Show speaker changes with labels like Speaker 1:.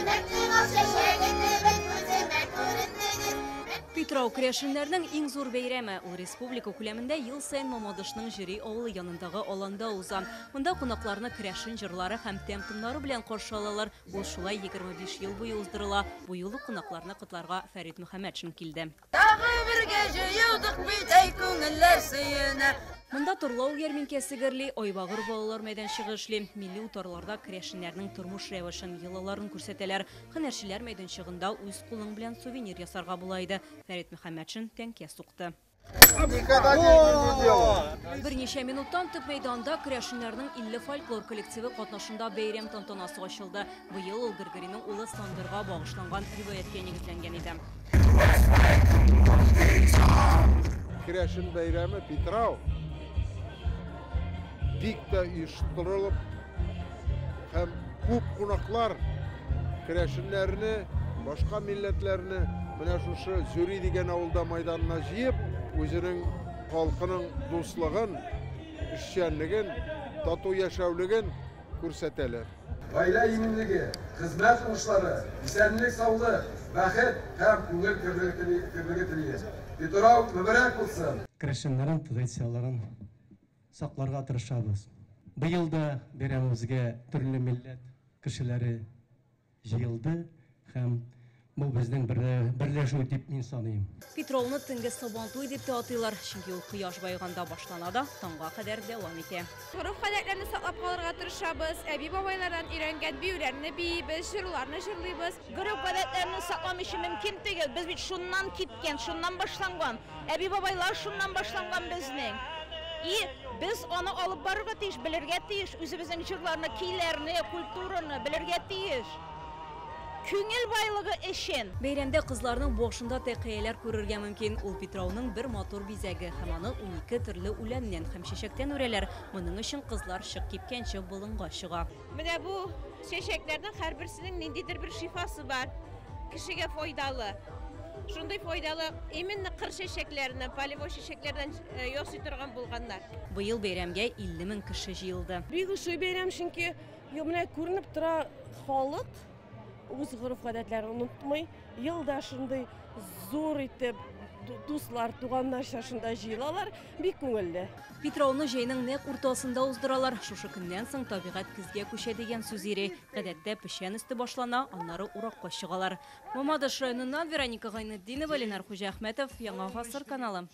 Speaker 1: Чәмәкнең ал чәчәге кебек күземә күрендегез.
Speaker 2: Питрау керәшеннәрнең иң зур бәйрәме. Ул республика күләмендә ел саен Мамадышның Җөри авылы янындагы аланда уза. Монда кунакларны керәшен җырлары һәм тәм-томнары белән каршы алалар. Ул шулай 25 ел буе уздырыла. Бу юлы кунакларны котларга Фәрит Мөхәммәтшин килде.
Speaker 3: Тагы бергә җыелдык бит, әй күңелләр сөенә.
Speaker 2: Монда Торлау ярминкәсе гөрли, Айбагыр балалар мәйданчыгы эшли. Милли утарларда керәшеннәрнең тормыш рәвешен, йолаларын күрсәтәләр. Һөнәрчеләр мәйданчыгында үз кулың белән сувенир ясарга була иде. Фәрит Мөхәммәтшин тәңкә сукты. Берничә минуттан төп мәйданда керәшеннәрнең 50 фольклор коллективы катнашында бәйрәм тантанасы ачылды. Быел ул Гөргөринең улы Сандырга багышланган риваятькә нигезләнгән иде.
Speaker 4: Керәшен бәйрәме Питрау бик тә оештырылып һәм күп кунаклар керәшеннәрне, башка милләтләрне менә шушы Зюри дигән авылда майданына җыеп, үзенең халкының дуслыгын, эшчәнлеген, тату яшәүлеген күрсәтәләр.
Speaker 5: Гаилә иминлеге, хезмәт уңышлары, исәнлек-саулык, бәхет һәм күңел көрлеге телибез. Питрау мөбарәк булсын!
Speaker 6: Керәшеннәрнең традицияләрен сакларга тырышабыз. Быел да бәйрәмебезгә төрле милләт кешеләре җыелды һәм бу безнең берләшү дип мин саныйм.
Speaker 2: Питрауны төнге Сабантуй дип тә атыйлар, чөнки ул кояш баеганда башлана да, таңга кадәр дәвам итә.
Speaker 7: Гореф-гадәтләрне саклап калырга тырышабыз, әби-бабайлардан өйрәнгән биюләрне биибез, җыруларны җырлыйбыз.
Speaker 8: Гореф-гадәтләрне сакламыйча мөмкин түгел, без бит шуннан киткән, шуннан башланган. Әби-бабайлар шуннан башланган безнең. И без аны алып барырга тиеш, белергә тиеш, үзебезнең җырларны, көйләрне, культураны белергә тиеш. Күңел байлыгы өчен.
Speaker 2: Бәйрәмдә кызларның башында тәкыяләр күрергә мөмкин. Ул Питрауның бер матур бизәге һәм аны 12 төрле үләннән һәм чәчәктән үрәләр. Моның өчен кызлар чык кипкәнче болынга чыга.
Speaker 7: Менә бу чәчәкләрнең һәрберсенең ниндидер бер шифасы бар. Кешегә файдалы. Шундый файдалы именно кыр чәчәкләреннән, полевой чәчәкләрдән ясый торган булганнар.
Speaker 2: Быел бәйрәмгә 50 мең кеше җыелды.
Speaker 9: Бик ошый бәйрәм, чөнки менә күренеп тора халык үз гореф-гадәтләрен онытмый. Ел да шундый зур итеп дуслар, туганнар шушында җыелалар. Бик күңелле.
Speaker 2: Питрауны җәйнең нәкъ уртасында уздыралар. Шушы көннән соң табигать көзгә күчә дигән сүз йөри. Гадәттә печән өсте башлана, аннары уракка чыгалар. Мамадыш районыннан Вероника Гайнетдинова, Ленар Хуҗаәхмәтов, Яңа Гасыр каналы.